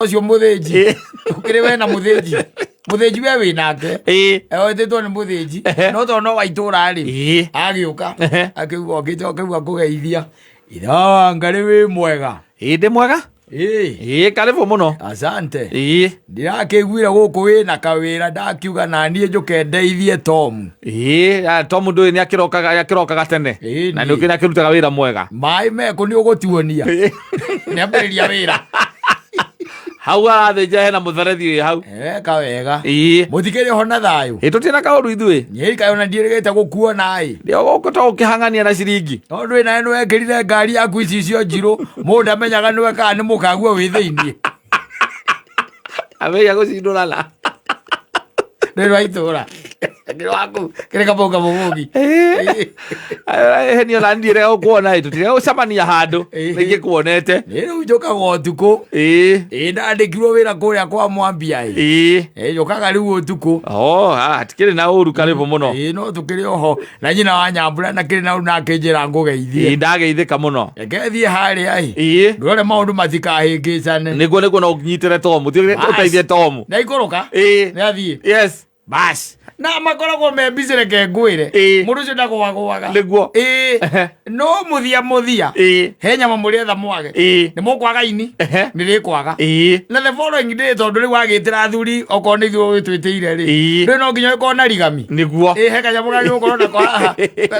Ũcio mũthĩnji ũkĩrĩ we na mũthĩnji, mũthĩnji we wĩ nake. Wĩtĩtwo nĩ mũthĩnji, no tondũ no wa itũra rĩ, agĩũka akĩuga okĩte akĩuga kũgeithia ithe wa Ngarĩ, wĩ mwega? Ĩĩ, ndĩ mwega. Ĩĩ. Ĩĩ, karibu mũno. Asante. Ĩĩ. Ndirakĩiguire gũkũ wĩna kawĩra, ndakiuga naniĩ njũke ndeithie Tomu. Ĩĩ, Tomu ndũĩ nĩ akĩrokaga tene. Ĩĩ, na nĩ niĩ. ũkĩ nĩ akĩrutaga wĩra mwega. Maĩ mekũ nĩ ũgũtuonia nĩambĩrĩria wĩra. Hau arathĩnja hena mũtherethi wĩ hau. Eka wega. Ĩĩ. Mũtikĩrĩ ho na thayũ? Ĩĩ, tũtirĩ na kaũru ithuĩ. Nyĩi kaĩ ona ndiĩrĩgĩte gũkuona ĩ. Ndio gũkũ to ũkĩhang'ania na ciringi. Tondũ wĩ nawe nĩwekĩrire ngari yaku icicio njirũ, mũndũ ndamenyaga nĩwe kana nĩ mũkaguo wĩ thĩiniĩ. Amenya gũcindũrana. Nĩ rwa itũra kĩrĩ waku kĩrĩ kamũga kamũgũgi. Heni ona ndiĩrega gũkuona ĩ, tũtirega gũcemania handũ. Nĩngĩkuonete. Nĩ rĩu njũkaga ũtukũ. Ĩĩ, ndandĩkirwo wĩra kũrĩa kwa Mwambia ĩ. Ĩĩ, njũkaga rĩu ũtukũ. Oh, hatikĩrĩ na ũru, karibu mũno. Ĩĩ, no tũkĩrĩ oho na nyina wa Nyambura na kĩrĩ na ũru akĩnjĩra ngũgeithie. Ĩĩ, ndageithĩka mũno. Reke thiĩ harĩa ĩ. Ĩĩ. Ndore maũndũ matikahĩngĩcane. Nĩguo no ũnyitĩre Tomu. Thiĩ ũteithie Tomu. Nĩaikũrũka. Ĩĩ. Nĩathiĩ. Yes. Bas na makoragwo me busy, reke ngwĩre. Mũndũ ũcio ndagwagwaga. Nĩguo. Ĩĩ, no mũthia mũthia he nyama mũrĩetha mwage. Nĩ mũkwaga ini, nĩ rĩkwaga na the following day, tondũ rĩu wagĩtĩra athuri okorwo nĩ ithuĩ ũgĩtwĩtĩire rĩ, rĩu no nginya ũkorwo na rigami. Nĩguo. Ĩĩ, he kanyamũ kangĩ gũkorwo nako haha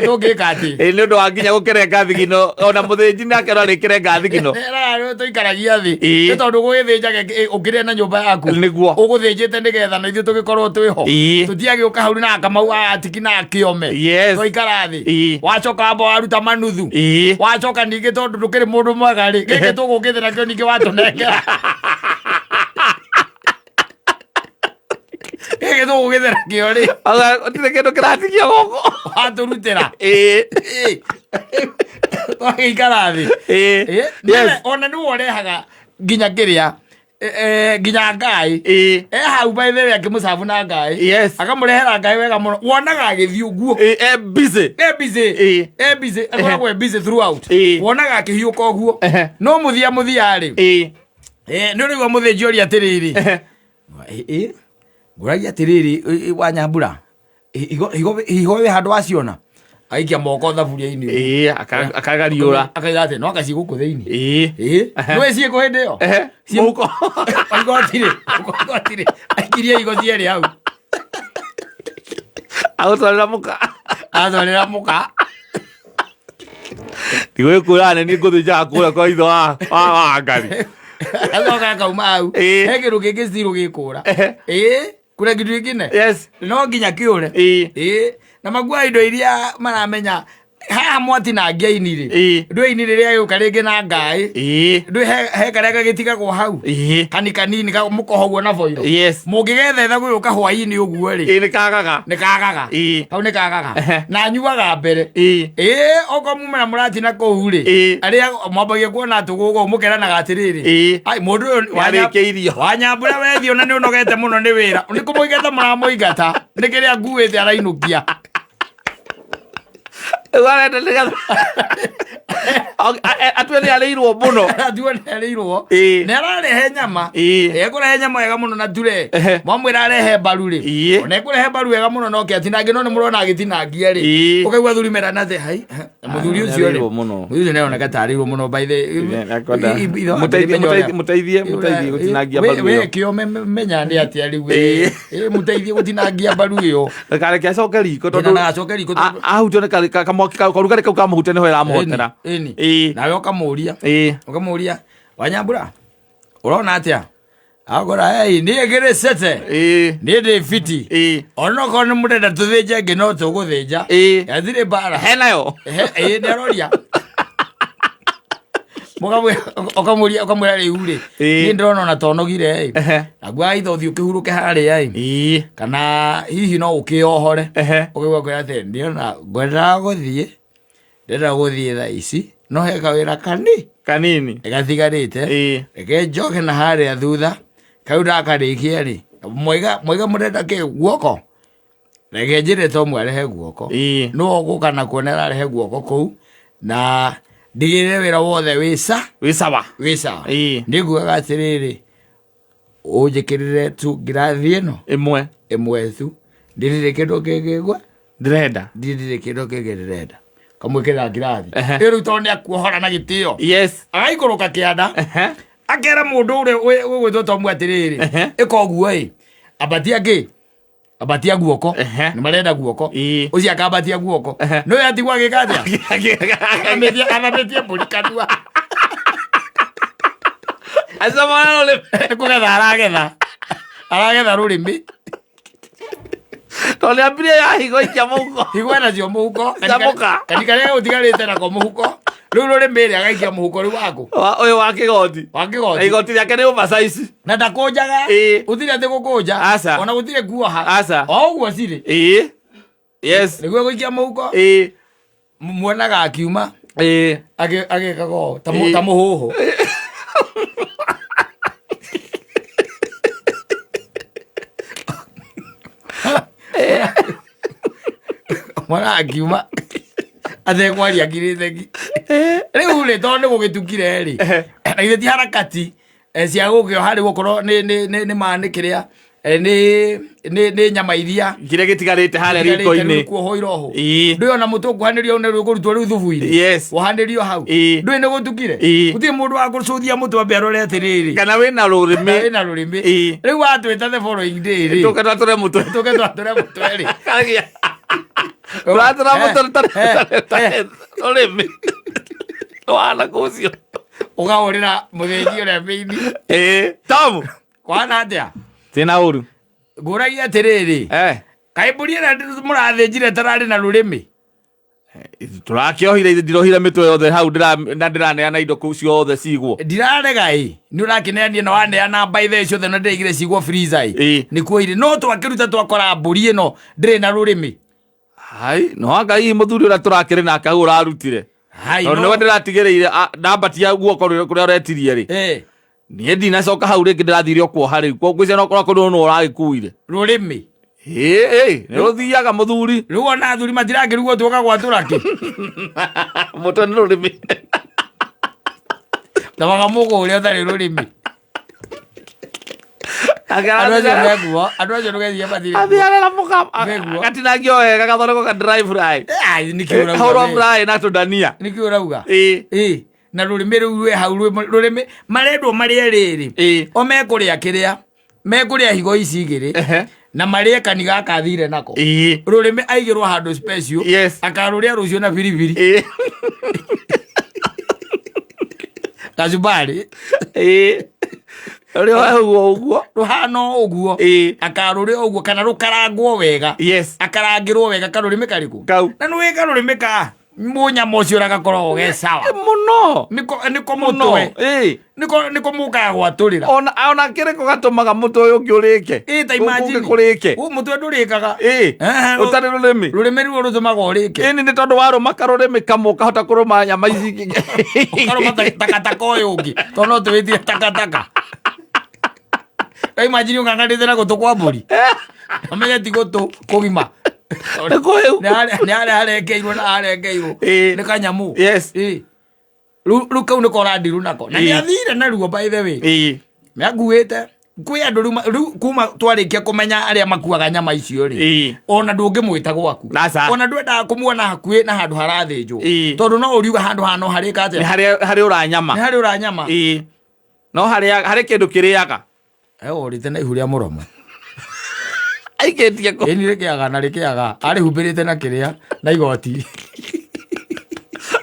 tũngĩka atĩ. Ĩĩ, nĩ ũndũ wa nginya gũkĩrenga thigino, ona mũthĩnji nake no arĩkĩrenga thigino. Rĩu tũikaragia thĩ. Ĩĩ. Nĩ tondũ gũgĩthĩnja ũkĩrĩa na nyũmba yaku. Nĩguo. Ũgũthĩnjĩte nĩgetha na ithuĩ tũgĩkorwo twĩho. Ĩĩ. Tũtiagĩũka hau na Kamau atiki na kĩome. Yes. Twaikara thĩ. Ĩĩ. Wacoka wamba waruta manuthu. Ĩĩ. Wacoka ningĩ tondũ ndũkĩrĩ mũndũ mwega rĩ, gĩkĩ tũgũkĩte nakĩo ningĩ watũnengera, gĩkĩ tũgũkĩte nakĩo rĩ. Gũtirĩ kĩndũ kĩratigio gũkũ. Watũrutĩra. Ĩĩ. Twagĩikara thĩ. Ĩĩ. Ĩ, ona nĩwe ũrehaga nginya kĩrĩa nginya ngai. Ĩĩ. E hau by the way akĩmũcabu na ngai. Yes. Akamũrehera ngai wega mũno, wonaga agĩthiĩ ũguo. Ĩĩ, e busy. E busy. Ĩĩ. E busy, akoragwo e busy throughout. Ĩĩ. Wonaga akĩhiũka ũguo. Ehe. No mũthia mũthia rĩ, Ĩĩ. nĩ ũrĩigua mũthĩnji oria atĩrĩrĩ, Ehe. ĩ ngũragia atĩrĩrĩ, wa Nyambura, higo wĩ handũ waciona aikia moko thaburia-inĩ. Ĩĩ, akagariũra. Akaiga atĩ no akaci gũkũ thĩinĩ. Ĩĩ. Ĩ, nĩwe ciĩkũ hĩndĩ ĩyo? Ehe. Mũhuko. Higo atirĩ, higo atirĩ, aikirie higo cierĩ hau. Agũtwarĩra mũka. Atwarĩra mũka. Ndigũgĩkwĩra nĩ niĩ ngũthĩnjaga kũrĩa kwa ithe wa Ngari. Acoka akauma hau. Ĩĩ. He kĩndũ kĩngĩ cirũ gĩkũra. Ehe. Ĩ, kũrĩa kĩndũ kĩngĩ Yes. no nginya kĩũre. Ĩĩ. Ĩ, na makuaga indo iria maramenya haha mwatinangia ini rĩ, Ĩĩ. ndũ ini rĩrĩa gĩũka rĩngĩ na ngaĩ. Ĩĩ. Ndũ he karĩa gagĩtigagwo hau. Ĩĩ. Kani kanini mũkohagwo na boiro. Yes. Mũngĩgethetha gũgĩũka hwaĩ-inĩ ũguo rĩ, Ĩĩ, nĩ kagaga. Nĩ kagaga. Ĩĩ. Hau nĩ kagaga. Ehe. Na anyuaga mbere. Ĩĩ. Ĩĩ, okorwo mumena mũratina kũu rĩ, Ĩĩ. arĩa mwambagia kuona tũgũgũ mũkeranaga atĩrĩrĩ, Ĩĩ. ai mũndũ ũyũ Nĩarĩkĩirio. Wanyambura wethiĩ ona nĩ ũnogete mũno nĩ wĩra, nĩ kũmũingata mũramũingata, nĩ kĩrĩa nguĩte arainũkia. Rĩu arenda nĩgetha atue nĩ arĩirwo mũno. Atue nĩ arĩirwo. Ĩĩ. Nĩ ararehe nyama. Ĩĩ. Ekũrehe nyama wega mũno na ture. Ehe. Mwamwĩra arehe mbaru rĩ, Ĩĩ. ona ekũrehe mbaru wega mũno no kĩatinangie, no nĩ mũrona agĩtinangia rĩ, Ĩĩ. ũkaigua thuri merana atĩ hai na mũthuri Ah, ũcio rĩ, nĩarĩirwo mũno. Mũthuri ũcio nĩaroneka tarĩirwo mũno by the Nĩakwenda- Mũteithie gũtinangia mbaru we ĩyo. kĩo menya nĩ atĩa rĩu. Ĩĩ. Ĩ, mũteithie gũtinangia mbaru ĩyo. Ndakareke acoke riko Ĩna ndagacoke riko tondũ ahutio nĩ kamwaki karugarĩ kau kamũhutia nĩho ĩramũhotera. Ĩni. Ĩĩ. Nawe ũkamũria. Ĩĩ. Ũkamũria, Wanyambura, ũrona atĩa agora? Ei, niĩ ngĩrĩ cete. Ĩĩ. Niĩ ndĩ fiti. Ĩĩ. Onokorwo nĩ mũrenda tũthĩnje ĩngĩ no tũgũthĩnja. Ĩĩ. Gatirĩ mbara. Henayo. Ĩĩ, nĩ aroria. Ũkamũria, ũkamwĩra rĩu rĩ, Ĩĩ. niĩ ndĩrona ona tonogire ĩ, Ehe. naguo aitha ũthiĩ ũkĩhurũke harĩa ĩ, Ĩĩ. kana hihi no ũkĩohore. Ehe. Ũkaigua kwĩra atĩ ndĩrona ngwendaga gũthiĩ, ndĩrenda gũthiĩ thaa ici, no he kawĩra kani kanini gatigarĩte. Ĩĩ. Reke njoke na harĩa thutha kau ndakarĩkia rĩ, mwaiga mwaiga mũrenda kĩ guoko, reke njĩre Tomu arehe guoko. Ĩĩ. Nĩwe ũgũka nakuo nĩ ararehe guoko kũu na ndigĩrĩre wĩra wothe wĩ sa wĩ sawa. Wĩ sawa. Ĩĩ. Nĩ ngugaga atĩrĩrĩ, Ũnjĩkĩrĩre tu ngirathi ĩno Ĩmwe. Ĩmwe tu, ndirĩ kĩndũ kĩngĩ Ndĩrenda. Ndirĩ kĩndũ kĩngĩ ndĩrenda. Kamwĩkĩrĩra ngirathi. Ehe. Ĩ rĩu tondũ nĩ akuohora na gĩtĩo, agaikũrũka kĩanda, akera mũndũ ũrĩa ũgwĩtwo Tomu atĩrĩrĩ, ĩka ũguo ĩ, ambatia kĩ, ambatia guoko. Nĩ marenda guoko. Ũcio akambatia guoko. No atigwo agĩka atĩa? Athamĩtie mbũri kanua. Acamana rũrĩmĩ. Nĩ kũgetha aragetha rũrĩmĩ. Tondũ nĩambirie ya higo ikia mũhuko. Higo nacio mũhuko. Camũka. Kani karĩa gũtigarĩte nako mũhuko. Rĩu rũrĩmĩ rĩ, agaikia mũhuko rĩu waku. Ũyũ wa kĩgoti. Wa Na kĩgoti. igoti rĩake nĩ oversize. Na ndakũnjaga. Gũtirĩ atĩ gũkũnja. Aca. Ona gũtirĩ kuoha. Aca. O ũguo cirĩ. Ĩĩ. Yes. Nĩguo gũikia mũhuko. Muonaga akiuma agĩkaga ũũ ta ta mũhũhũ. Mwana akiuma atekwaria akirĩte ki. Rĩu rĩ, tondũ nĩ gũgĩtukire rĩ, na githĩ ti harakati cia gũkĩoha rĩu, okorwo nĩ ma nĩ kĩrĩa, nĩ nyama iria Kĩrĩa gĩtigarĩte harĩa riko-inĩ. Kuohwo iroho. Ndũĩ ona mũtwe ũkuhanĩrio hau, nĩ kũrutwo rĩu thubu-inĩ. Wohanĩrio hau. Ndũĩ nĩ gũtukire. Gũtirĩ mũndũ wa gũcũthia mũtwe ambe arore atĩrĩrĩ, Kana wĩna rũrĩmĩ. Kana wĩna rũrĩmĩ. Rĩu watwĩta the following day rĩ, Tũke twatũre mũtwe. Tũke twatũre mũtwe rĩ. Kagia. Twatũra mũtwe rũrĩmĩ. Wana kũcio. Ũkahũrĩra mũthĩnji ũrĩa mĩini. Ĩĩ. Tomu. Kwana atĩa? Tina ũru. Ngũragia atĩrĩrĩ, kaĩ mbũri ĩrĩa mũrathĩnjire tararĩ na rũrĩmĩ? Tũrakĩohire, ithe ndirohire mĩtwe yothe hau na ndĩraneana indo kũu ciothe cigwo. Ndirarega ĩ, nĩ ũrakĩneania na waneana mbaithe ciothe na ndĩraigire cigwo freezer ĩ. Nĩkuo irĩ, no twakĩruta twakora mbũri ĩno ndĩrĩ na rũrĩmĩ. Hai, no anga hihi mũthuri ũrĩa tũrakĩrĩ nake hau ũrarutire. Hai, Tondũ no. nĩwe ndĩratigĩrĩire ndambatia guoko kũrĩa ũretirie rĩ. Niĩ ndinacoka hau rĩngĩ, ndĩrathire o kuoha rĩu. Ngwĩciria no korwo kũndũ nũ ũragĩkuire. Rũrĩmĩ. Ĩĩ, nĩ rũthiaga mũthuri. Rĩu ona athuri matirakĩrugwo tuoka gwatũra kĩ. Mũtwe nĩ rũrĩmĩ. Na makamũgũ ũrĩa ũtarĩ rũrĩmĩ. Andũ acio meguo, andũ acio ndũgecirie matirĩ kuo. Athiaga na mũka Meguo. gatinangio wega gathondekwo ka dry fry. Ai, nĩkĩ ũrauga Kahũrwo we? fry na tũndania. Nĩkĩ ũrauga? Ĩĩ. Ĩĩ. Na rũrĩmĩ rũu rwĩ hau rũrĩmĩ marendwo marĩe rĩrĩ. O mekũrĩa kĩrĩa mekũrĩa higo ici igĩrĩ na marĩe kani gaka athire nako. Rũrĩmĩ aigĩrwo handũ special. Akarũrĩa rũciũ na biribiri. Kachumbari. Rũrĩa ũguo ũguo. Rũhana o ũguo. Akarũrĩa ũguo kana rũkarangwo wega. Akarangĩrwo wega karũrĩmĩ karĩkũ? Kau. Na nĩwĩ karũrĩmĩ ka mũnyama ũcio ũrĩa gakoragwo ge sawa. Mũno. Nĩko Mũno. mũtwe. Nĩko mũkaga gwatũrĩra. Ona kĩrĩko gatũmaga mũtwe ũyũ ũngĩ ũrĩke. Ĩ, ta Gũkũ imagine. ũngĩ kũrĩke. Ũ mũtwe ndũrĩkaga. Ũtarĩ rũrĩmĩ. Rũrĩmĩ ruo rũtũmaga ũrĩke. Ĩni nĩ tondũ warũma karũrĩmĩ kamwe ũkahota kũrũma nyama ici ingĩ. Ũkarũma takataka ũyũ ũngĩ. Tondũ no tũwĩtire takataka. Ta imagine ũng'ang'anĩte na gũtũ kwa mbũri. Ũmenye ti gũtũ kũgima. Nĩ kũhĩu. Nĩ harĩa harengeirwo na harengeirwo. Nĩ kanyamũ. Rĩu kau nĩko ũrandiru nako. Na nĩ athire naruo by the way. Nĩanguĩte. Kwĩ andũ rĩu kuma twarĩkia kũmenya arĩa makuaga nyama icio rĩ, ona ndũngĩmwĩta gwaku. Aca. Ona ndwendaga kũmuona hakuhĩ na handũ harathĩnjwo. Tondũ no ũriuga handũ haha no harĩka atĩa? Nĩ harĩ ũranyama. Nĩ harĩ ũranyama. No harĩ kĩndũ kĩrĩaga. Orĩte na ihu rĩa mũromo. Aikĩtie kũ? Ĩni rĩkĩaga na rĩkĩaga. Arĩhumbĩrĩte na kĩrĩa na igoti.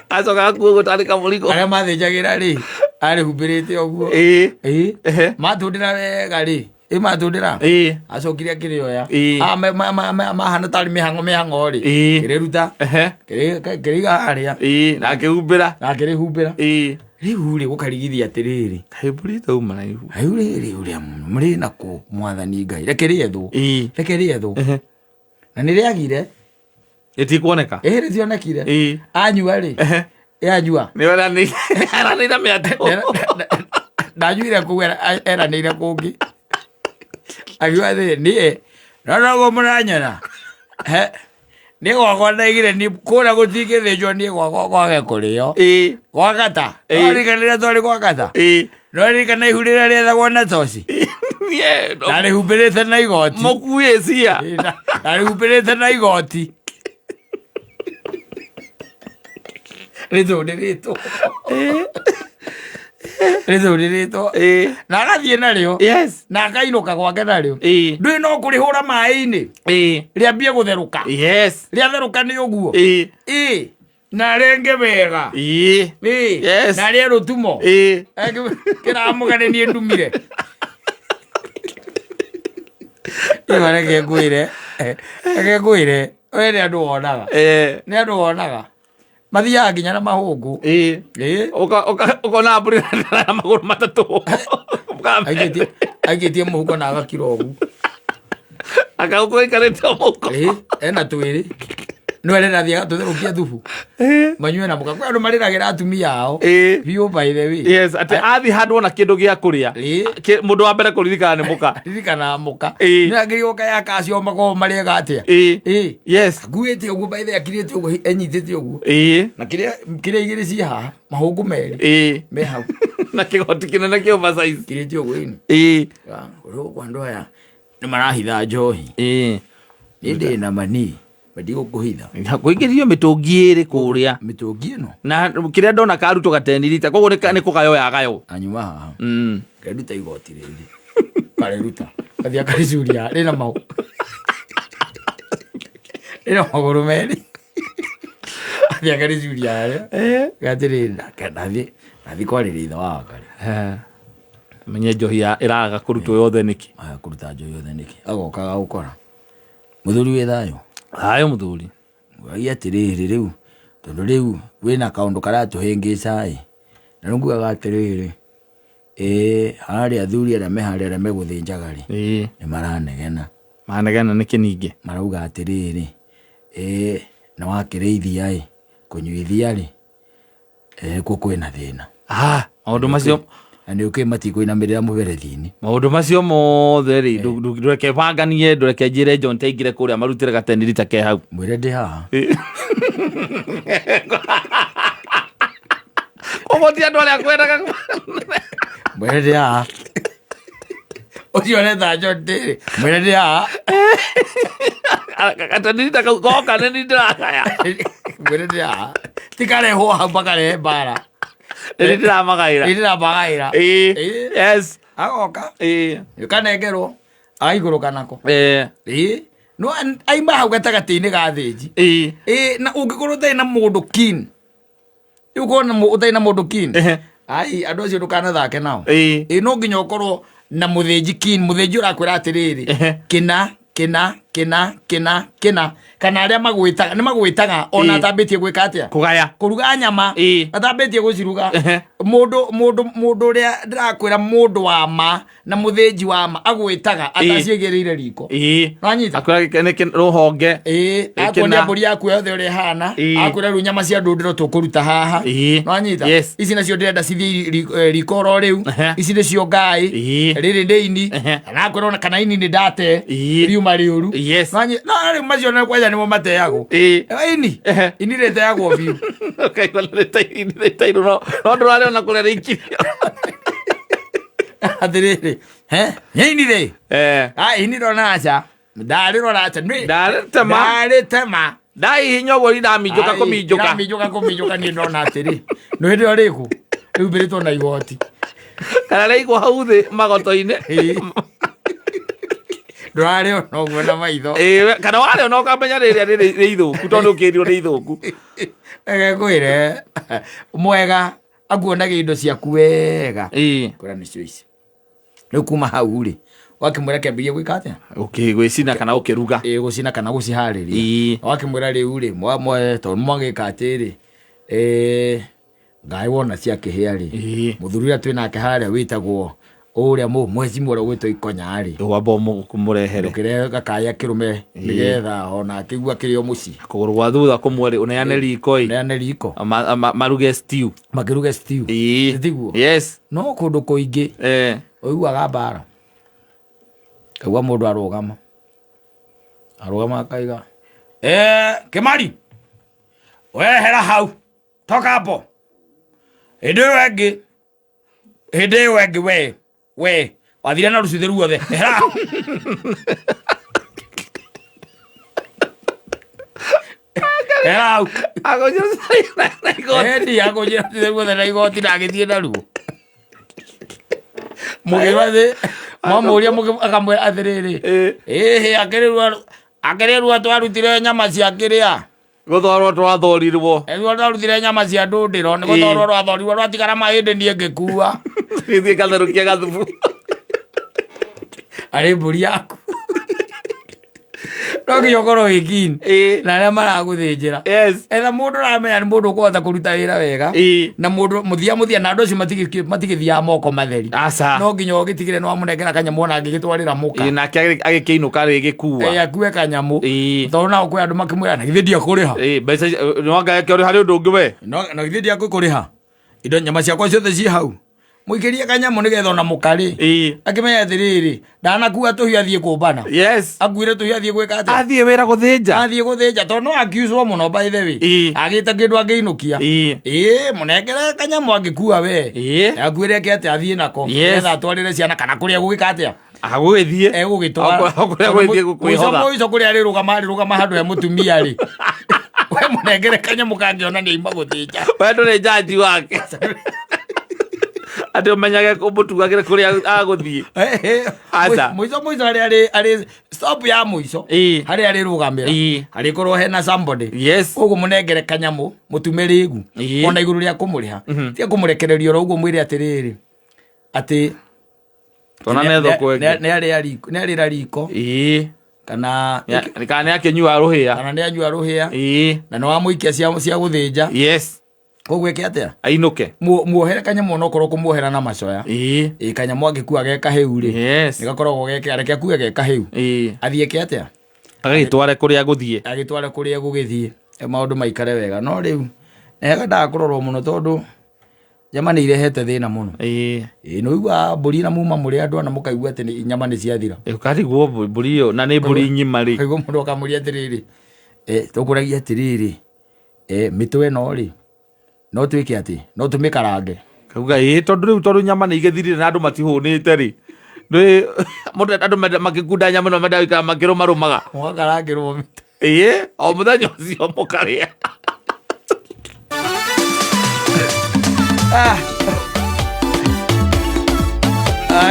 Acoka gakuo ũguo tarĩ kamũrigo. Arĩa mathĩnjagĩra rĩ, arĩhumbĩrĩte ũguo. Matũndĩra wega rĩ. Ĩ matũndĩra. Acokire akĩrĩoya. Mahana tarĩ mĩhang'o mĩhang'o rĩ. Kĩrĩruta. Kĩrĩiga harĩa. Na akĩhumbĩra. Na akĩrĩhumbĩra. Rĩu rĩ gũkarigithia atĩrĩrĩ. Kaĩ mbũri itauma na ihu. Rĩu rĩrĩ ũrĩa mũrĩ nakũ mwathani Ngai. Reke rĩethwo. Reke rĩethwo. Na nĩ rĩagire. Ĩtikuoneka. Ĩ rĩtionekire. Anyua rĩ. Anyua. Nĩ eranĩire mĩatũ. Ndanyuire kũu eranĩire kũngĩ. Akiuga atĩrĩ, niĩ no noguo mũranyona. Niĩ gwakwa ndaigire niĩ kũrĩa gũtingĩthĩnjwo, niĩ gwakwa kwage kũrĩo. Gwa Kata. No ririkana rĩrĩa twarĩ gwa Kata. No ririkana ihu rĩrĩa rĩethagwo na toci. Niĩ, Ndarĩhumbĩrĩte na igoti. Mũkuĩcia. Ndarĩhumbĩrĩte na igoti. Rĩthũrĩrĩtwo. Rĩthũrĩrĩtwo. Na agathiĩ narĩo. Yes. Na akainũka gwake narĩo. Ndũĩ no kũrĩhũra maĩ-inĩ. Rĩambie gũtherũka. Yes. Rĩatherũka nĩ ũguo. Ĩĩ. Na renge wega. Ĩĩ. Yes. Na rĩe rũtumo. Kĩramũgane niĩ ndumire. Ĩyo reke ngwĩre. Reke ngwĩre. We nĩ andũ wonaga. Nĩ andũ wonaga. Mathiaga nginya na mahũngũ. Ĩĩ. Ũkona mbũri na magũrũ matatũ. Aikĩtie aikĩtie mũhuko na agakira ũguo. Akagũkũ gaikarĩte o mũhuko. Ĩĩ, ena twĩrĩ. No ere nathiĩ agatũtherũkia thubu. Manyue na mũka. Kwĩ andũ marĩragĩra atumia ao. Biũ by the way. Yes, atĩ athiĩ handũ ona kĩndũ gĩa kũrĩa. Mũndũ wa mbere kũririkana nĩ mũka. Ririkana mũka. Ĩĩ. Nĩ agĩrĩirwo kaya kacio makoragwo marĩega atĩa. Ĩĩ. Yes. Akuĩte ũguo by the way akirĩte ũguo enyitĩte ũguo. Na kĩrĩa kĩrĩa igĩrĩ ciĩ haha mahũngũ merĩ. Me hau. Na kĩgoti kĩnene kĩ oversize. Kirĩte ũguo ĩni. Ũrĩa andũ aya nĩ marahitha njohi. Niĩ ndĩ na mani matigũkũhitha. Kũingĩrio mĩtũngi ĩrĩ kũrĩa. Mĩtũngi ĩno. Na kĩrĩa ndona karutwo gateni rita koguo nĩ kũgayo ya gayo. Anyuma haha. Ngeruta igoti rĩrĩ. Karĩruta. Gathiĩ akarĩcuria rĩna mau. Rĩna magũrũ merĩ. Athiĩ akarĩcuria harĩa. Gatĩrĩrĩ ndathiĩ ndathiĩ kwarĩria ithe wa Wangarĩ. Menye njohi ĩraga kũrutwo yothe nĩkĩ. Aya kũruta njohi yothe nĩkĩ. Agoka agagũkora. Mũthuri wĩ thayũ. Thayũ mũthuri. Ngũragia atĩrĩrĩ rĩu tondũ rĩu wĩna kaũndũ karatũhĩngĩca ĩ. Na rĩu ngugaga atĩrĩrĩ ĩĩ harĩa athuri arĩa me harĩa arĩa megũthĩnjaga rĩ nĩ maranegena. Maranegena nĩkĩ ningĩ? Marauga atĩrĩrĩ ĩĩ na wakĩrĩithia ĩ kũnyuithia rĩ nĩkuo kwĩna thĩna. Ah, maũndũ macio Na nĩ ũkĩĩ matikũinamĩrĩra mũberethi-inĩ. Maũndũ macio mothe rĩ, ndũreke banganie, ndũreke njĩre John taingĩre kũrĩa marutĩre gateni rita ke hau. Mwĩre ndĩ haha. Koguo ti andũ arĩa kwendaga. Mwĩre ndĩ haha. Ũcio ũreta John ndĩrĩ. Mwĩre ndĩ haha. Gateni rita kau goka nĩ niĩ ndĩragaya. Mwĩre ndĩ haha. Tikarehwo hau makarehe mbara. Nĩ ndĩramagaĩra. Nĩ ndĩramagaĩra. Ĩĩ. Ĩĩ. Yes. Agoka. Ĩĩ. Kanengerwo. Agaikũrũka nako. Ĩĩ. Ĩĩ. No aima hau gatagatĩ-inĩ ga thĩnji. Ĩĩ. Ĩĩ na ũngĩkorwo ũtarĩ na mũndũ keen. Rĩu ũkorwo na ũtarĩ na mũndũ keen. Ai andũ acio ndũkanathake nao. Ĩĩ. Ĩĩ no nginya ũkorwo na mũthĩnji keen, mũthĩnji ũrakwĩra atĩrĩrĩ, kĩna kĩna kĩna kĩna kĩna kana arĩa magwĩtaga nĩ magwĩtaga ona atambĩtie gwĩka atĩa Kũgaya. Kũruga nyama. Atambĩtie gũciruga. Mũndũ mũndũ mũndũ ũrĩa ndĩrakwĩra mũndũ wa ma na mũthĩnji wa ma agwĩtaga ataciĩgĩrĩire riko. Wanyita? Akwĩra gĩkĩ nĩ rũhonge. Ĩĩ, akuonia kĩna. mbũri yaku yothe ũrĩa ĩhana. Akwĩra rĩu nyama cia ndũndĩro tũkũruta haha. Nwanyita? Yes. Ici nacio ndĩrenda cithiĩ riko oro rĩu. Ici nĩcio ngaĩ. Rĩrĩ nĩ ini. Kana akwĩra ona kana ini nĩ ndate. Riuma rĩũru. Yes. Nwanyita? No rĩu macio nĩ kwanja nĩmo mateagwo. Ini. Ini rĩteagwo biũ. Ũkaigua nĩ rĩtairũ no ndũrarĩona kũrĩa rĩikirio. Atĩrĩrĩ, he? Ini rĩ? Ah, ini rona aca. Ndarĩrora aca. Nĩ- Ndarĩtema. Ndarĩtema. Ndaihinya ũguo ndaminjũka Ai, kũminjũka. Ndaminjũka kũminjũka niĩ ndona atĩrĩ. Nĩ hĩndĩ ĩyo rĩkũ? Rĩumbĩrĩtwo na igoti. Kana rĩaigwo hau thĩ magoto-inĩ. Ndũrarĩona ũguo na maitho. Ĩĩ, kana warĩona ũkamenya rĩrĩa nĩ ithũku tondũ ũkĩrirwo nĩ ithũku. Reke ngwĩre mwega akuonagia indo ciaku wega. Kwĩra nĩcio ici. Rĩu kuma hau rĩ, wakĩmwĩra kĩambĩrĩrie gwĩka atĩa? Gwĩcina kana gũkĩruga. Ĩĩ, gũcina kana gũciharĩria. Wakĩmwĩra rĩu rĩ, tondũ mwagĩka atĩrĩ, ngaĩ wona ciakĩhĩa rĩ, mũthuri ũrĩa twĩ nake harĩa wĩtagwo ũrĩa mwecimu ũrĩa ũgwĩtwo Ikonya rĩ. Wamba ũmũrehere. Ndũkĩrehe gakaya kĩrũme nĩgetha ona akĩigua kĩrĩ o mũciĩ. Kũgũrũ gwa thutha kũmwe rĩ, ũneane riko ĩ. Ũneane riko. Maruge stew. Makĩruge stew. Tiguo? Yes. No kũndũ kũingĩ ũiguaga mbara. Kaigua mũndũ arũgama. Arũgama akaiga, Kĩmari, wehera hau, toka hapo. Hĩndĩ ĩyo ĩngĩ, hĩndĩ ĩyo ĩngĩ we, we, Wathire na rũcuthĩ ruothe. Ehera. Ehera hau. Agũnjĩra na igoti. Endi agũnjĩra rũcuthĩ ruothe na igoti na agĩthiĩ naruo. Mũgĩbatĩ mwamũria akamwĩra atĩrĩrĩ, ĩhĩ akĩrĩ ruo twarutire nyama cia kĩrĩa. Gũthorwo twathorirwo. Ruo twarutire nyama cia ndũndĩro nĩ gũthorwo rwathorirwo rwatigara mahĩndĩ niĩ ngĩkua. Gĩthiĩ gatherũkia gathubu. Arĩ mbũri yaku. No nginya ũkorwo wĩ keen na arĩa maragũthĩnjĩra. Yes. Etha mũndũ ũramenya nĩ mũndũ ũkũhota kũruta wĩra wega. Na mũndũ mũthia mũthia na andũ acio matigĩthiaga moko matheri. Aca. No nginya ũgĩtigĩre nĩ wamũnengera kanyamũ ona angĩgĩtwarĩra mũka. Ĩĩ, nake agĩkĩinũka rĩgĩkua. Ĩĩ, akue kanyamũ. Ĩĩ. Tondũ nao kwĩ andũ makĩmwĩra na githĩ ndiakũrĩha. Ĩĩ, mbeca no anga eke harĩ ũndũ ũngĩ we. No na githĩ ndiakũkũrĩha. Indo nyama ciakwa ciothe ciĩ hau. Mũikĩrie kanyamũ nĩgetha ona mũkarĩ. Ĩĩ. Akĩmenya atĩrĩrĩ, ndanakua tũhiũ athiĩ kũmbana. Yes. Akuire tũhiũ athiĩ gwĩka atĩa? Athiĩ wĩra gũthĩnja. Athiĩ gũthĩnja tondũ no akiucwo mũno by the way. Ĩĩ. Agĩte kĩndũ angĩinũkia. Ĩĩ. Ĩĩ, mũnengere kanyamũ angĩkua we. Ĩĩ. Akuire eke atĩa athiĩ nako. Yes. Nĩgetha atwarĩre ciana kana kũrĩa gũgĩka atĩa? Agũgĩthiĩ. Egũgĩtwara. Kũrĩa gũgĩthiĩ kwĩhotha. Mũico kũrĩa arĩrũgama arĩrũgama handũ he mũtumia rĩ. We mũnengere kanyamũ kangĩona nĩ aima gũthĩnja. We ndũrĩ jaji wake. Atĩ ũmenyage ũmũtugagĩre kũrĩa agũthiĩ. Aca. Mũico mũico harĩa arĩ arĩ stop ya mũico. Ĩĩ. Harĩa arĩrũgamĩra. Ĩĩ. Harĩkorwo hena somebody. Yes. Koguo mũnengere kanyamũ mũtume rĩgu. Ĩĩ. Ona igũrũ rĩa kũmũrĩha. Tiga kũmũrekereria oro ũguo mwĩre atĩrĩrĩ. Atĩ Tona nĩ thoko ĩngĩ. nĩ arĩra riko Ĩĩ. kana Kana nĩ akĩnyua rũhĩa. kana nĩ anyua rũhĩa Ĩĩ. na nĩ wamũikia cia gũthĩnja. Yes. Koguo eke atĩa? Ainũke. Muohere kanyamũ onokorwo kũmuohera na macoya. Ĩĩ. Ĩ kanyamũ angĩkua ge kahĩu rĩ. Yes. Nĩ gakoragwo geke reke akue ge kahĩu. Ĩĩ. Athiĩ eke atĩa? Agagĩtware kũrĩa gũthiĩ. Agĩtware kũrĩa gũgĩthiĩ. Maũndũ maikare wega. No rĩu nĩ kũrorwo mũno tondũ nyama nĩ irehete thĩna mũno. Ĩĩ. Ĩ nĩ ũiguaga mbũri na muma mũrĩ andũ ana mũkaigua atĩ nyama nĩ ciathira. Ũkarigwo mbũri ĩyo na nĩ mbũri ng'ima rĩ. Ũkaigua mũndũ akamũria atĩrĩrĩ, tũkũragia atĩrĩrĩ, mĩtwe ĩno rĩ, no twĩke atĩ, no tũmĩkarange. Kauga ĩĩ tondũ rĩu tondũ nyama nĩ igĩthirire na andũ matihũnĩte rĩ. Mũndũ andũ makĩkunda nyama ĩno mendaga gũikara makĩrũmarũmaga. Mũgakarangĩrwo mĩtwe. Ĩĩ, o mũthenya ũcio mũkarĩa. Ah. Ah,